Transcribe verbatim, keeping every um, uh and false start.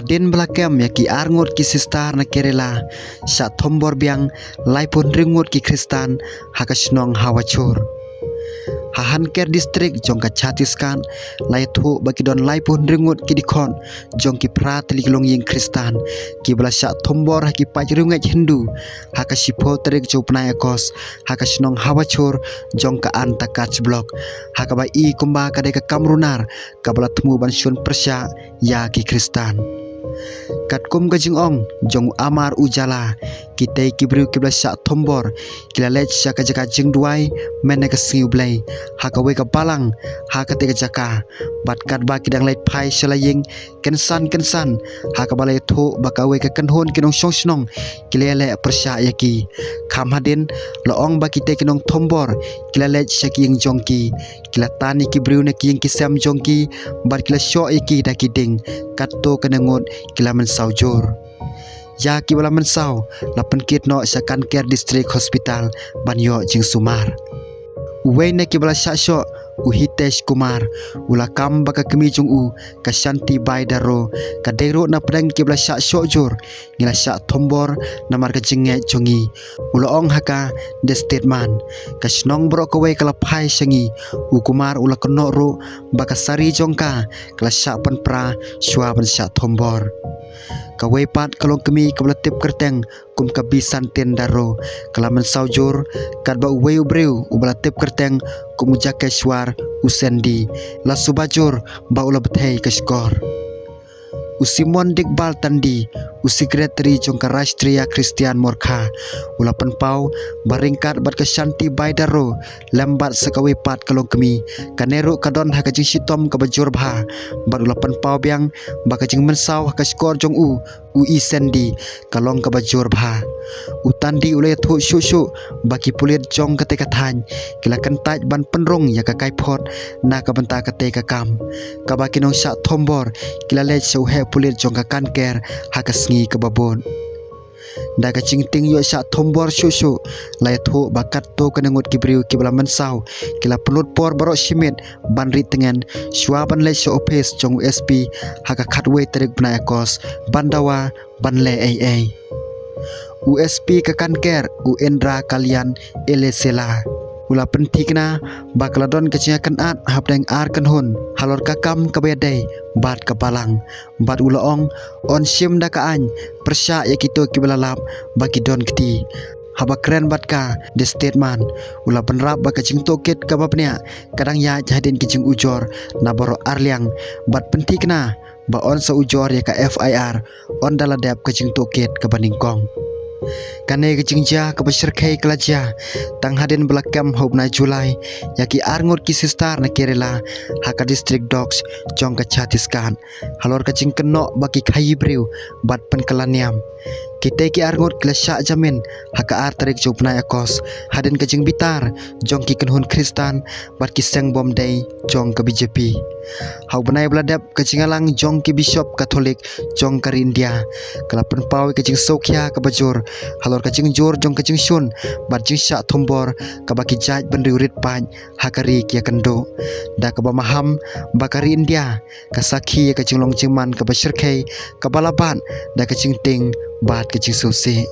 Hadien ba la kem ïa ki arngut ki sister na Kerala, shah thombor biang laiphew hynriew ngut ki Khristan ha ka shnong Hawachur. Ha Hankere District jong ka Chhattisgarh, la ïathuh ba ki don laiphew hynriew ngut ki dkhot jong ki phra tylli ki longïing Khristan kiba la shah thombor ha ki paid riewngeit Hindu ha ka shiphew tarik jong u bnai August ha ka shnong Hawachur jong ka Anta Kach Block, ha kaba i kumba ka dei ka kam runar kaba la thmu ban shun pyrshah ïa ki Khristan. Katkum ka jingong jong u Amar Ujala, kitei ki briew kiba la shah thombor ki la leit sha ka jaka jingduwai mynne ka sngi U Blei ha kawei ka balang ha katei ka jaka, bad katba ki dang leit phai sha la ïing kynsan kynsan, ha kaba la ïathuh ba kawei ka kynhun ki nongshong shnong ki la ïaleh pyrshah ïa ki. Kham hadien, la ong ba kitei ki nongthombor ki la leit sha ki ïing jong ki, ki la tan ïa ki briew na ki ïing ki sem jong ki, bad ki la shoh ïa ki da ki dieng, katto katne ngut ki la mynsaw jur. Ïa kiba la mynsaw la pynkit noh sha Kanker District Hospital ban ïoh jingsumar. Uwei na kiba la shah shoh, u Hitesh Kumar, u la kam ba ka kmie jong u, ka Shanti Bai Darrow, ka dei ruh na pdeng kiba la shah shoh jur, ngi la shah thombor namar ka jingngeit jong ngi, u la ong ha ka The Statesman. Ka shnong baroh kawei ka la phai sha ngi. U Kumar u la kynnoh ruh ba ka sari jong ka ka la shah pynpra shuwa ban shah thombor. Kawei pat ka longkmie kaba la tip kyrteng kum ka Bisantin Darrow ka la mynsaw jur, katba uwei u briew uba la tip kyrteng kum u Jakeshwar, u Sandy, la suba jur ba u la bthei ka shkor. U Simon Digbal Tandi, u Secretary jong ka Rashtriya Christian Morcha, u la pynpaw ba ryngkat bad ka Shanti Bai Darrow, lem bad sa kawei pat ka longkmie, kane ruh ka don ha ka jingshitom kaba jur bha, bad u la pynpaw biang ba ka jingmynsaw ha ka shkor jong u, u Sandy, ka long kaba jur bha. U Tandi u la ïathuh shuh shuh ba ki pulit jong katei ka thaiñ ki la kyntait ban pynrung ïa ka kaiphod na ka bynta katei ka kam, kaba ki nongshah thombor ki la leit sha u heh pulit jong ka Kanker ha ka sngi kaba bud. Da ka jingtieng ïoh shah thombor shuh shuh, la ïathuh ba katto katne ngut ki briew kiba la mynsaw ki la pynlut por baroh shi miet ban rieh tngen shuwa ban leit sha ophis jong u S P ha ka khatwei tarik bnai August ban dawa ban leh ei ei. U S P ka Kanker, u Indra Kalyan Elesela, u la pynthikna ba ka la don ka jingïakynad hapdeng ar kynhun halor ka kam kaba ïadei bad ka balang, bad u la ong, yn shim da ka aiñ pyrshah ïa kito kiba la lap ba ki don kti. Haba kren bad ka The Statesman, u la bynrap ba ka jingtohkit kaba bniah ka dang ïaid hadien ki jingujor na baroh ar liang, bad pynthikna ba yn sa ujor ïa ka F I R ynda la dep ka jingtohkit kaba nyngkong. Kane ka jingjia kaba shyrkhei ka la jia tang hadien ba la kem ha u bnai July ïa ki arngut ki sister na Kerala ha ka District Dox jong ka Chhattisgarh, halor ka jingkynnoh ba ki khaïi briew bad pynkylla niam. Kitei ki arngut ki la shah jamin ha ka ar tarik jong u bnai August, hadien ka jingbitar jong ki kynhun Khristan bad ki seng bym dei jong ka B J P. Ha u bnai ba la dep, ka jingïalang jong ki Bishop Katholik jong ka ri India ka la pynpaw ïa ka jingsngewkhia kaba jur halor ka jingjur jong ka jingshun bad jingshah thombor kaba ki jaitbynriew rit paid ha ka ri ki ïakynduh, da kaba maham ba ka ri India ka sakhi ïa ka jinglong jingman kaba shyrkhei kaba la bat da ka jingtieng bad ka jingsngewsih.